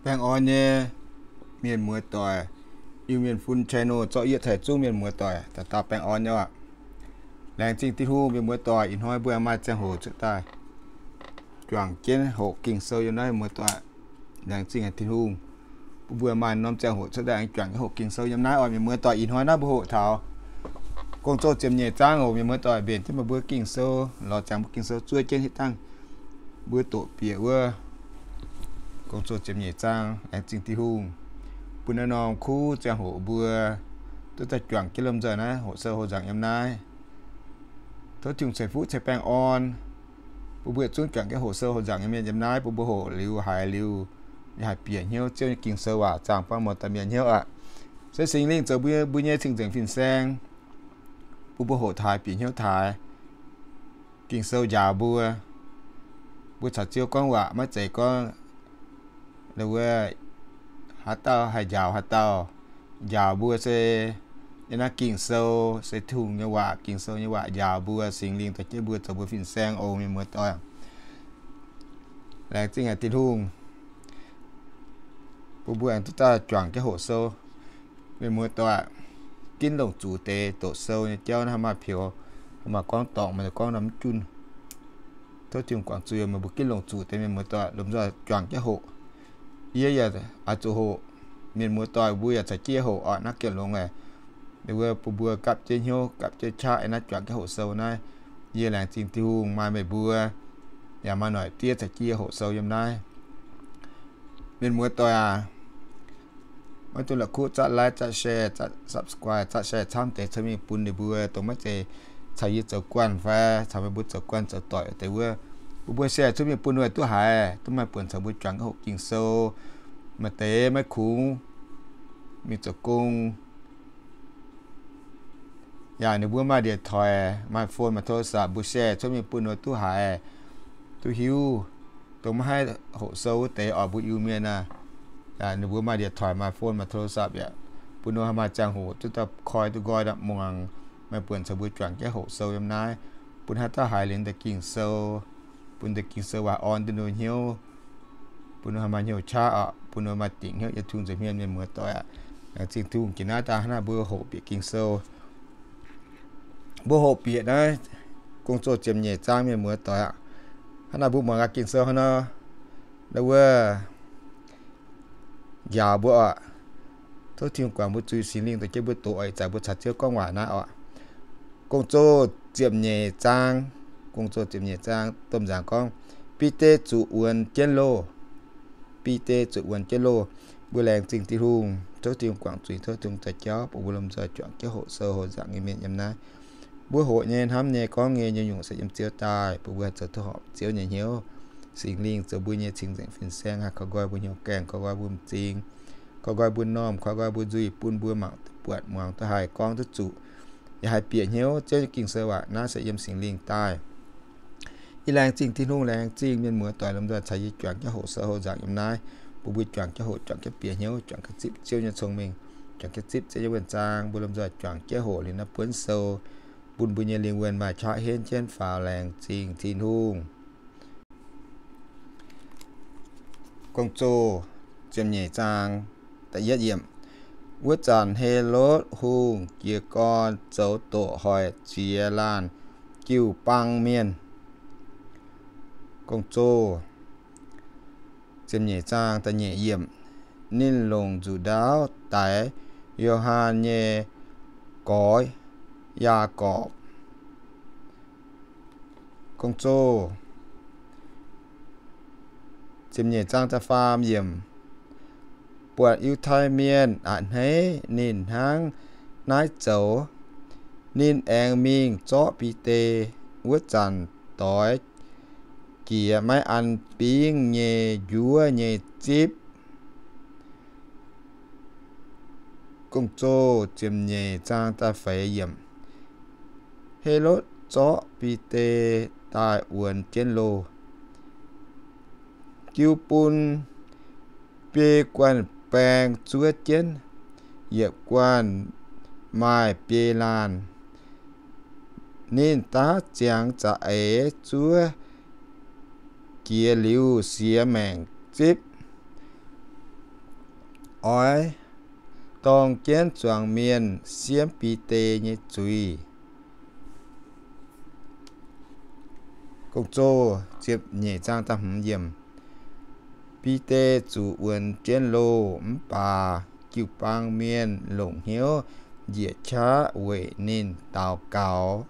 Baengh orn nyei mienh muoz-doic, Iu-Mienh Fun channel zorqv yie caux zungv mienh muoz-doic dauh dauh baengh orn nyei oc. Laengz zingh Tin-Hungh, mienh muoz-doic, ih hnoi mbuo aengx maaih ziangh hoc cuotv daaih juangc jienv hoqc Ging-Sou yiem naaiv, muoz-doic. Laengz zingh Tin-Hungh, bun mbuo maaih norm ziangh hoc cuotv daaih aengx juangc jienv hoqc Ging-Sou yiem naaiv oc, mienh muoz-doic. Ih hnoi naaiv mbuo hoqc taux Gong-Zoh ziepc nyeic zaang oc, mienh muoz-doic. Mbenc jienv meih mbuo Ging-Sou, lorz ziangx mbuo Ging-Sou zuov jienv hitv dangh mbuo doqc bieqc wuov Gong-Zoh ziepc nyeic zaang. Laengz zingh Tin-Hungh bun naaiv norm kuv ziangh hoc mbuo duqv daaih juangc jienv lomh nzoih naaiv hoqc sou hoqc nzaangc yiem naaiv. Tov Tin-Hungh ceix fuqv ceix baengh orn bun mbuo yietc zungv juangc jienv hoqc sou hoqc nzaangc nyei mienh yiem naaiv, bun mbuo hoqc liuz haiz liuz, yaac haih bieqc hnyouv Ziouv nyei Ging-Sou waac zaangh buangv muoz-doic mienh hnyouv aqv. Se Singx Lingh zoux mbuo, mbuo nyei cing-nzengc fin-saeng, bun mbuo hoqc taaix bieqc hnyouv taaix. Ging-Sou njaaux mbuo, mbuo caux Ziouv gorngv waac maiv zeiz gorngv wuov haaix dauh haih njaaux haaix dauh. Njaaux mbuo se yiem naaiv Ging-Sou, se Tin-Hungh nyei waac, Ging-Sou nyei waac njaaux mbuo. Singx Lingh dorh jienv mbuo zoux mbuo fin-saeng oc, mienh muoz-doic. Laengz zingh haic Tin-Hungh bun mbuo aengx duqv daaih juangc jienv hoqc sou. Mienh muoz-doic, ginv longc zuqc deix doqc sou nyei jauv naaiv, maaih peux, maaih gorngv dorngc, maaih gorngv norm mv junv. Tov Tin-Hungh guangc zuiz meih mbuo ginv longc zuqc deix, mienh muoz-doic, lomh nzoih juangc jienv hoqc. Yie yaac oix zuqc hoqc. Mienh muoz-doic, mbuo yaac caux jienv hoqc oc. Naaiv gengh longx aqv. Ninh mbuo bun mbuo gapv jienv hnyouv, gapv jienv qaqv yiem naaiv juangc jienv hoqc sou naaiv. Yie laengz zingh Tin-Hungh maaih meih mbuo, yaac maaih noic diev caux jienv hoqc sou yiem naaiv. Mienh muoz-doic aac, maiv dungx la'kuqv zatv like, zatv share, zatv subscribe, zatv share camv deix cong mingh bun ninh mbuo dongh maiv zeiz caux yie zoux guanh fai caux meih mbuo zoux guanh zoux doic deix wuov. Bun mbuo share cong mingh bun ninh mbuo duqv haiz, duqv maaih buonc caux mbuo juangc jienv hoqc Ging-Sou. Maaih deix maiv kungx mingh zoux gong, yaac ninh mbuo maaih điện thoại, maaih phone, maaih โทรศัพท์, mbuo share cong mingh bun ninh mbuo duqv haiz, duqv hiuv. Dongh maiv haih hoqc sou wuov deix oc, mbuo Iu-Mienh aac, ninh mbuo maaih điện thoại, maaih phone, maaih โทรศัพท์ yaac, bun ninh mbuo maaih ziangh hoc duqv daaih koi duqv nqoi muangx, maaih buonc caux mbuo juangc jienv hoqc sou yiem naaiv, bun haaix dauh haiz liuz deix Ging-Sou, bun deix Ging-Sou waac orn duqv ninh mbuo hnyouv, bun ninh mbuo maaih hnyouv qaqv oc, bun ninh mbuo maaih dingc hnyouv yiem Tin-Hungh nza'hmien, mienh muoz-doic aac. Laengz zingh Tin-Hungh, jiex naaiv daaih hnangv naaiv mbuo hoqc bieqc Ging-Sou. Mbuo hoqc bieqc naaiv Gong-Zoh ziepc nyeic zaang, mienh muoz-doic aac. Hnangv naaiv mbuo muangx gaax Ging-Sou hnangv nor, naaiv wuov njaaux mbuo oc. Tov Tin-Hungh guangc mbuo zuiz, Singx Lingh dorh jienv mbuo doqc oc. Ih zanc mbuo caux Ziouv gorngv waac naaiv oc. Gong-Zoh ziepc nyeic zaang, Gong-Zoh ziepc nyeic zaang, domh nzaangc gorngv, Bide zuqc wuonx jienv loh. Bide zuqc wuonx jienv loh. Mbuo laengz zingh Tin-Hungh, tov Tin-Hungh guangc zuiz, tov Tin-Hungh caux jienv bun mbuo lomh nzoih juangc jienv hoqc sou hoqc nzaangc nyei mienh yiem naaiv. Mbuo hoqc nyei, hnamv nyei, gorngv nyei, nyungc-nyungc se yiem Ziouv daaih, bun mbuo haih zoux duqv horpc Ziouv nyei hnyouv. Singx Lingh zoux mbuo nyei cing-nzengc fin-saeng, haih koi nqoi mbuo hnyouv gaengh, koi nqoi mbuo m'zing, koi nqoi mbuo normh, koi nqoi mbuo nzuih, bun mbuo mangc duqv buatc, muangx duqv haih, gorngv duqv zuqc, yaac haih bieqc hnyouv Ziouv nyei Ging-Sou waac. Naaiv se yiem Singx Lingh daaih. Yie laengz zingh Tin-Hungh, laengz zingh mienh muoz-doic lomh nzoih caux yie juangc jienv hoqc sou hoqc nzaangc yiem naaiv, bun mbuo juangc jienv hoqc, juangc jienv bieqc hnyouv, juangc jienv zipv Ziouv nyei cong-mengh, juangc jienv zipv Ziouv nyei wuonh zaang. Mbuo lomh nzoih juangc jienv hoqc liuz naaiv buonv sou, bun mbuo nyei lingh wuonh maaih qaqv henv jienv faaux. Laengz zingh Tin-Hungh. Gong-zoh ziepc nyeic zaang, da'yietv yiemc. Wuov zanc Helotv Hungh jiez gorn zoux doqc hoic ziex laanh jiu-baang mienh. Gong-zoh ziepc nyeic zaang, da'nyeic yiemc. Ninh longc nzuqc ndaauv daix Yo^han nyei gorx, Yaagorpc. Gong-zoh ziepc nyeic zaang, da'faam yiemc. Buatc Yiutai Mienh a'hneiv ninh hnangv naaiv zoux, ninh aengx mingh zorqv Bide. Wuov zanc doix jiex maiv an bingv nyei njuov nyei zipv. Gong-zoh ziepc nyeic zaang, da'feix yiemc. Helotv zorqv Bide daaih wuonx jienv loh. Jiu bun biei guanh baeng zuov jienv, yietc guanh maaih biei laanh. Ninh daav ziangx za'eix zuov jiex liuz siex maengc zipv. oix dorng jienv zuangx mienh siemv Bide nyei zuiz. Bide zuqc wuonx jienv loh, mv baac jiu-baang mienh longc hnyouv njiec qaqv weic ninh daux gaux.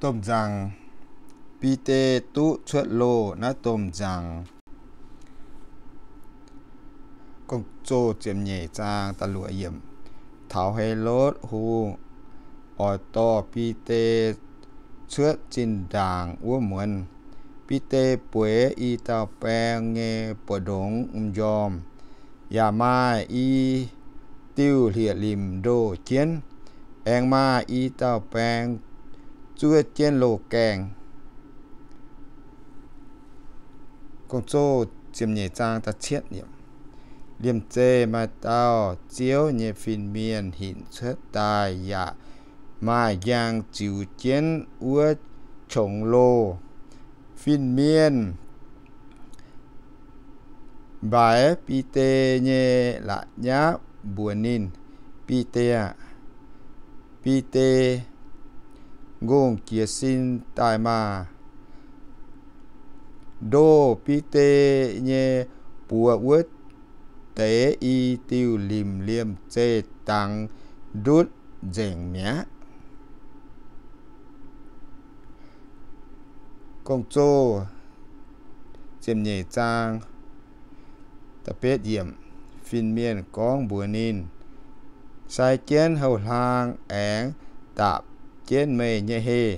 Domh nzaangc, Bide duqv cuotv loh naaiv domh nzaangc. Taux Helotv Hungh oix dorh Bide cuotv zinh ndaangc wuov muonz, Bide bueix i dauh baeng nyei buoz-ndongx m'njormh, yaac maaih i diuh hlieqv-limc ndoh jienv, aengx maaih i dauh baeng zuov jienv loh gaengh. Liemh zeih maaih dauh Ziouv nyei fin-mienh hinc cuotv daaih yaac maaih njang ziux jienv wuov qongx loh. Fin-mienh mbaix Bide nyei la'nyapv mbuox ninh, Bide aah! Bide, ngongh jiez sin daaih maah! Ndoh Bide nyei buoz wuov deix i diuh limc liemh zeih dangx ndutv nzengc mi'aqv. Fin-mienh gorngv mbuox ninh, Sai jienv houh hlaang aengx dapc jienv meih nyei heh.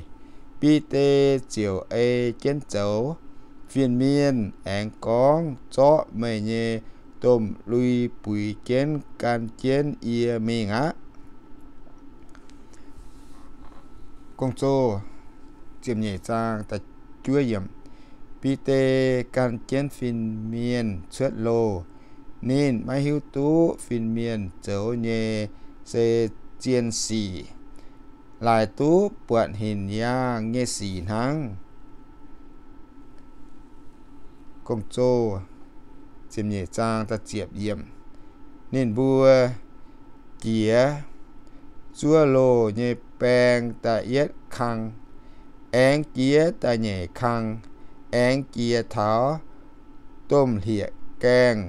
Bide ziouc ei jienv zoux. Fin-mienh aengx gorngv, Zorqv meih nyei domh lui buix jienv gan jienv yie mingh aqv. Bide gan jienv fin-mienh cuotv loh. Ninh maiv hiuv duqv fin-mienh zoux nyei se zien sic, laaix duqv buatc hinc yaangh nyei sic hnangv. Ninh mbuo jiex zuov loh nyei baeng da'yietv kang, aengx jiex da'nyeic kang, aengx jiex taux domh hlieqv-gaengh,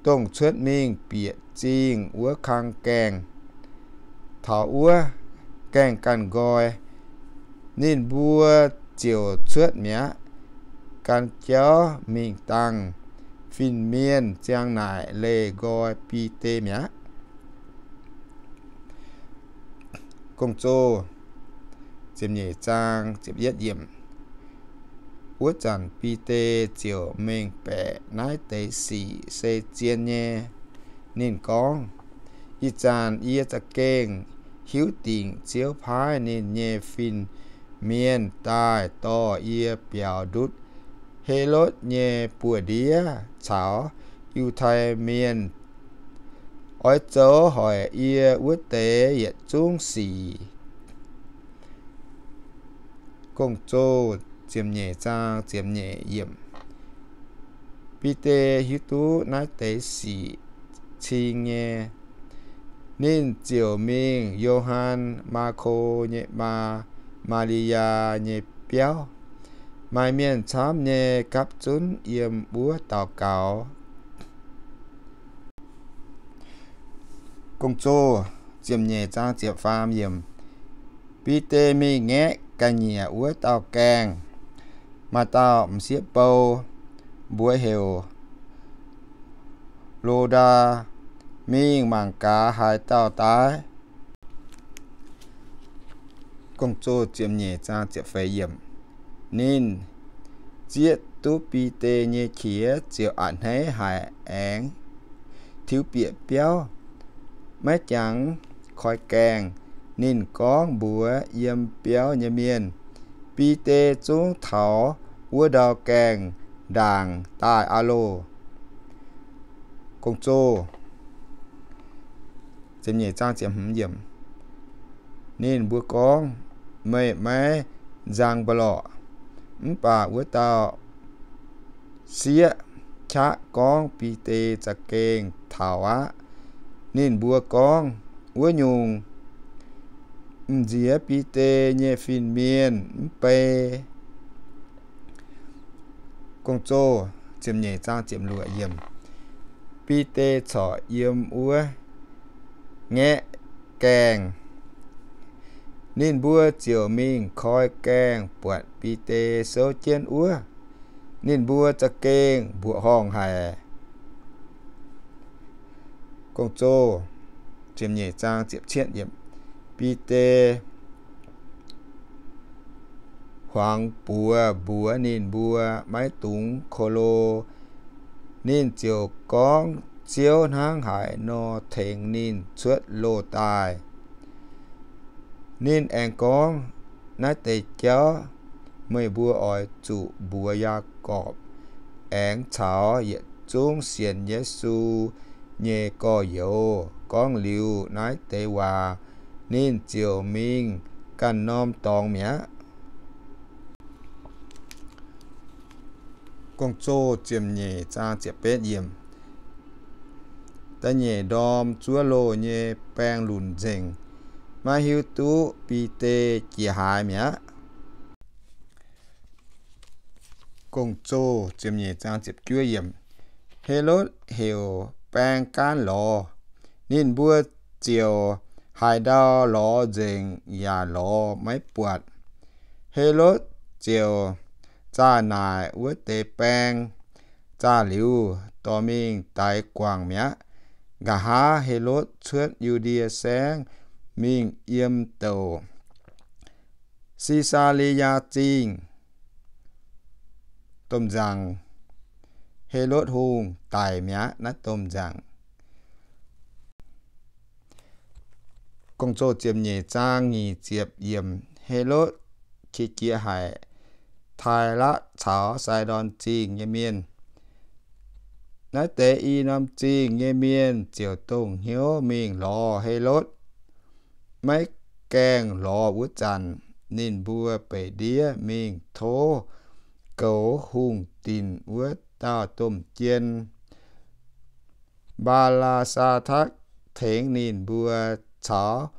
dongh cuotv mingh bieqc zingh wuov kang gaengh. Taux wuov gaengh ganh nqoi, ninh mbuo ziouc cuotv mi'aqv, gan jauv mingh dangh. Fin-mienh ziang naaic leih nqoi Bide mi'aqv. Wuov zanc Bide ziouc mengh baeqc naaiv deix sic se zien nyei. Ninh gorngv, Ih zanc yie za'gengh hiuv dingc Ziouv paaiv ninh nyei fin-mienh daaih dorh yie biaux ndutv Helotv nyei buoz-ndiev caux Yiutai Mienh, oix zoux hoic yie wuov deix yietc zungv sic. Bide hiuv duqv naaiv deix sic cing nyei, ninh ziouc mingh Yo^han, Maako nyei maa, Maa^li^yaa nyei biauv. Maaih mienh camv nyei gapv zunv yiem wuov daux gaux. Bide mingh ngaeqv ga'nyiec wuov dauh gaengh. Maaih dauh m'sieqv bou, mbuox heuc Lo^ndaa, mingh mangc gaax haaix dauh daaih. Ninh zieqv duqv Bide nyei qiex ziouc a'hneiv haic aengx tiuv bieqc biauv, maiv jangx koi gaengh. Ninh gorngv mbuox yiem biauv nyei mienh, Bide zungv taux wuov ndau gaengh ndaangc daaih aqv loh. Ninh mbuo gorngv, Meih maiv nzang mbuo lorqc. Mv baac wuov dauh sieqv qaqv gorngv Bide za'gengh taux aqv. Ninh mbuo gorngv, Wuov nyungc, m'nziex Bide nyei fin-mienh mv bei. Bide corc yiem wuov ngaeqv gaengh. Ninh mbuo ziouc mingh koi gaengh buatc Bide souv jienv wuov. Ninh mbuo za'gengh mbuoqc horngh haic. Bide huangx buoz mbuox ninh mbuo maiv dungx ko lo. Ninh ziouc gorngv Ziouv hnangv haaix nor tengx ninh cuotv loh daaih. Ninh aengx gorngv, Naaiv deix jauv meih mbuo oix zuqc mbuox Yaagorpc aengx caux yietc zungv sienx Yesu nyei gorx-youz. Gorngv liuz naaiv deix waac, ninh ziouc mingh ganh norm dorngx mi'aqv. Da'nyeic ndorm zuov loh nyei baeng lunc nzengc, maiv hiuv duqv Bide jiex haaix mi'aqv. Helotv heuc baeng gaanv lorz. Ninh mbuo ziouc haaix ndau lorz nzengc yaac lorz maiv buatc. Helotv ziouc zaah naaic wuov deix baeng. Zaah liuz, dorh mingh daix guangc mi'aqv. Nqa'haav Helotv cuotv Yu^ndie Saengv mingh yiem douc Si^saa^li^yaa Zingh. Domh nzaangc Helotv Hungh daic mi'aqv. Naaiv domh nzaangc. Ziepc nyeic zaang nyic ziepc yiemc. Helotv qiex jiez haic Taaih^latv caux Sai^ndorn Zingh nyei mienh. Naaiv deix i norm zingh nyei mienh ziouc dongh hnyouv mingh lorz Helotv. Maiv gaengh lorz wuov zanc, ninh mbuo beic ndiev mingh tov goux hungh dinc wuov dauh domh jien, Mbaa^laa^saa^takc, tengx ninh mbuo caux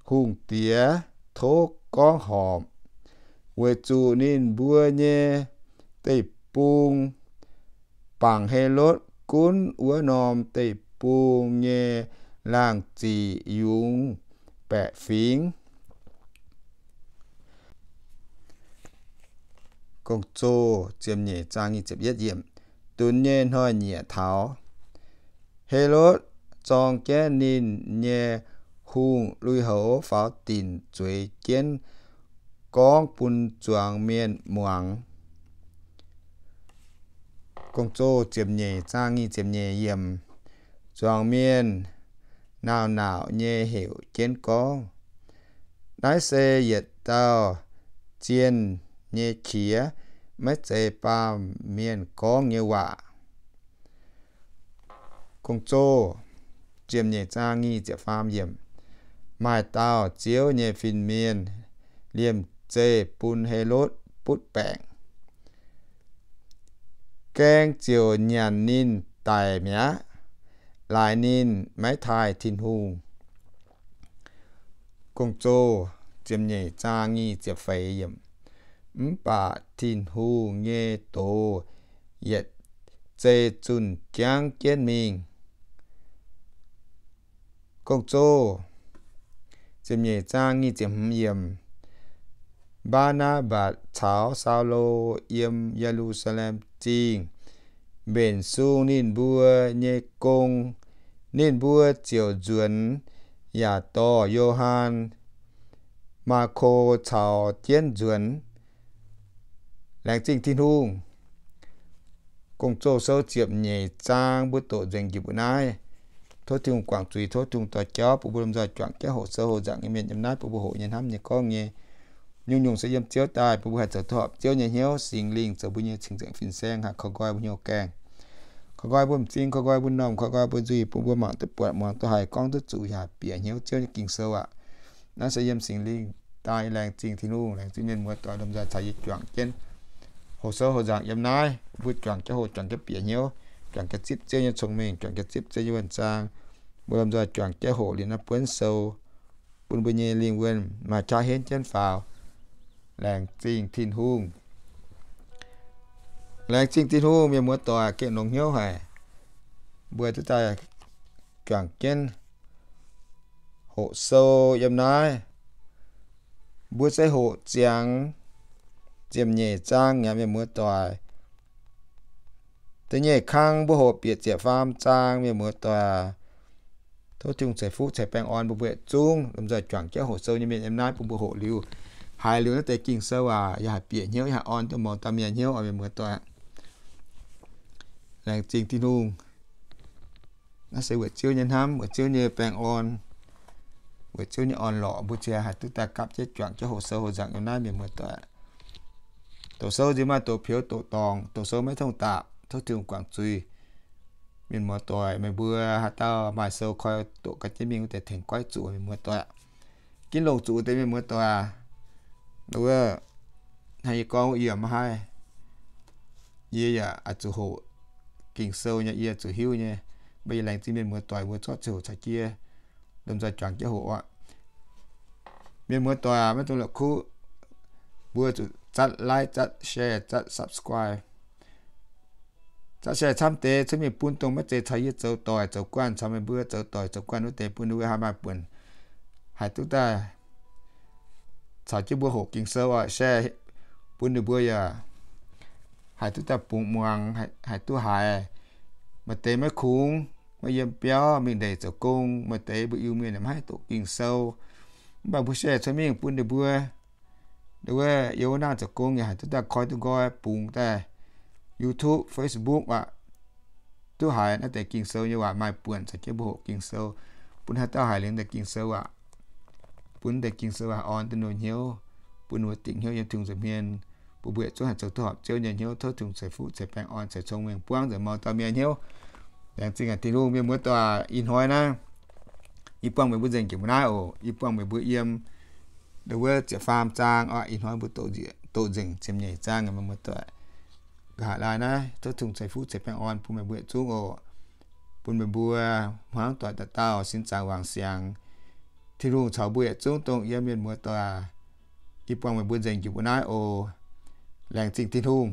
hungh diex tov gorngv horpc, weic zuqc ninh mbuo nyei deic-bung bangc Helotv gunv wuov norm deic-bung nyei laangh ziqc yungz baeqc fingx. Dunx nyei hnoi-nyieqc taux, Helotv zorng jienv ninh nyei hungh lui-houx faaux dinc zueiz jienv gorngv bun zuangx mienh muangx. Zuangx mienh naauh nauc nyei heuc jienv gorngv, Naaiv se yietc dauh zienh nyei qiex, maiv zeiz baamh mienh gorngv nyei waac. Maaih dauh Ziouv nyei fin-mienh liemh zeih bun Helotv butv baengc. Gaeng ziouc nyanc ninh daic mi'aqv. Laaix ninh maiv taaih Tin-Hungh. Mv baac Tin-Hungh nyei doz yietc zei zunh jangv jienv mingh. Mbaa^naa^mbatc caux Saulo yiem Ye^lu^saa^lem Zingh mbenc sung ninh mbuo nyei gong. Ninh mbuo ziouc nzuonx yaac dorh Yo^han, Maako caux jienv nzuonx. Laengz zingh Tin-Hungh. Gong-Zoh sou ziepc nyeic zaang mbuo doqc nzengc njiec mbuo naaiv. Tov Tin-Hungh guangc zuiz, tov Tin-Hungh dorh jauv bun mbuo lomh nzoih juangc jienv hoqc sou hoqc nzangc nyei mienh yiem naaiv, bun mbuo hoqc nyei hnamv nyei gorngv nyei. Nyungc-nyungc se yiem Ziouv daaih, bun mbuo haih zoux duqv horpc Ziouv nyei hnyouv. Singx Lingh zoux mbuo nyei cing-nzengc fin-saeng, haih korv nqoi mbuo hnyouv gaengh, korv nqoi mbuo m'zing, korv nqoi mbuo m'normh, korv nqoi mbuo nzuih, bun mbuo mangc duqv buatc, muangx duqv haiz, gorngv duqv zuqc, yaac bieqc hnyouv Ziouv nyei Ging-Sou aqv. Naaiv se yiem Singx Lingh daaih. Laengz zingh Tin-Hungh, laengz zingh mienh muoz-doic lomh nzoih caux yie juangc jienv hoqc sou hoqc nzaangc yiem naaiv. Mbuo juangc jienv hoqc, juangc jienv bieqc hnyouv, juangc jienv zipv Ziouv nyei cong-mengh, juangc jienv zipv Ziouv nyei wuonh zaang. Mbuo lomh nzoih juangc jienv hoqc liuz naaiv buonv sou bun mbuo nyei lingh wuonh maaih qaqv henv jienv faaux. Laengz zingh Tin-Hungh. Laengz zingh Tin-Hungh, mienh muoz-doic, gengh longx hnyouv haic. Mbuo duqv daaih juangc jienv hoqc sou yiem naaiv. Mbuo se hoqc ziangx ziepc nyeic zaang aqv, mienh muoz-doic. Da'nyeic kang mbuo hoqc bieqc ziepc faam zaang, mienh muoz-doic. Tov Tin-Hungh ceix fuqv ceix baengh orn bun mbuo yietc zungv lomh nzoih juangc jienv hoqc sou nyei mienh yiem naaiv bun mbuo hoqc liuz, haiz liuz naaiv deix Ging-Sou aac, yaac haih bieqc hnyouv, yaac haih orn duqv mouz dauh mienh hnyouv oc, mienh muoz-doic. Laengz zingh Tin-Hungh. Naaiv se weic Ziouv nyei hnamv, weic Ziouv nyei baengh orn, weic Ziouv nyei orn-lorqc, mbuo ziouc haih duqv daaih gapv jienv juangc jienv hoqc sou hoqc nzaangc yiem naaiv, mienh muoz-doic. Doqc sou nziex maaih doqc peux doqc dorngc, doqc sou maiv tongh daapc, tov Tin-Hungh guangc zuiz. Mienh muoz-doic, meih mbuo haaix dauh maaih sou koi doqc ganh jienv mingh wuov deix tengx goiv zuqc, mienh muoz-doic. Ginv longc zuqc deix, mienh muoz-doic aac. Wuov, hnangv yie gorngv wuov, yie maiv haih, yie yaac oix zuqc hoqc Ging-Sou nyei, yie zuqc hiuv nyei. Mv baac yie laengz zingh mienh muoz-doic mbuo zorqv ziangh hoc caux jienv lomh nzoih juangc jienv hoqc aqv. Mienh muoz-doic aac, maiv dungx la'kuqv, mbuo zuqc zatv like, zatv share, zatv subscribe, zatv share camv deix cuotv mingh bun dongh maiv zeiz caux yie zoux doic zoux guanh, caux meih mbuo zoux doic zoux guanh wuov deix, bun ninh mbuo haih maaih buonc, haih duqv daaih caux jienv mbuo hoqc Ging-Sou oc. Share bun ninh mbuo yaac haih duqv daaih bungx muangx, haih duqv haiz. Maaih deix maiv kungx, maiv yiem biauv, mingh ndeic zoux gong, maaih deix mbuo Iu-Mienh maiv haih doqc Ging-Sou. Mv baac mbuo share cuotv mingh bun ninh mbuo, wuov, yiem wuov nangh zoux gong yaac haih duqv daaih koi duqv nqoi, bungx daaih YouTube, Facebook aqv, duqv haiz naaiv deix Ging-Sou nyei waac, maaih buonc caux jienv mbuo hoqc Ging-Sou, bun haaix dauh haiz liuz deix Ging-Sou aac, bun deix Ging-Sou haih orn duqv ninh hnyouv, bun ninh mbuo dingc hnyouv yiem Tin-Hungh nza'hmien, bun mbuo yietc zungv haih zoux duqv horpc Ziouv nyei hnyouv. Tov Tin-Hungh ceix fuqv ceix baengh orn, ceix cong-mengh buangv nzengc mouz dauh mienh hnyouv. Laengz zingh aac Tin-Hungh. Mienh muoz-doic, ih hnoi naaiv yie buangh meih mbuo nzengc jiex mbuo naaiv oc. Yie buangh meih mbuo yiem wuov ziepc faam zaang oc. Ih hnoi mbuo doqc nzengc ziepc nyeic zaang, mienh muoz-doic. Nqa'haav laai naaiv tov Tin-Hungh ceix fuqv ceix baengh orn bun meih mbuo yietc zungv oc. Bun meih mbuo hmuangv doic dauh dauh sin zaangc wangc siangx. Tin-Hungh caux mbuo yietc zungv dongh yiem, mienh muoz-doic aac. Yie buangh meih mbuo nzengc jiex mbuo naaiv oc. Laengz zingh Tin-Hungh.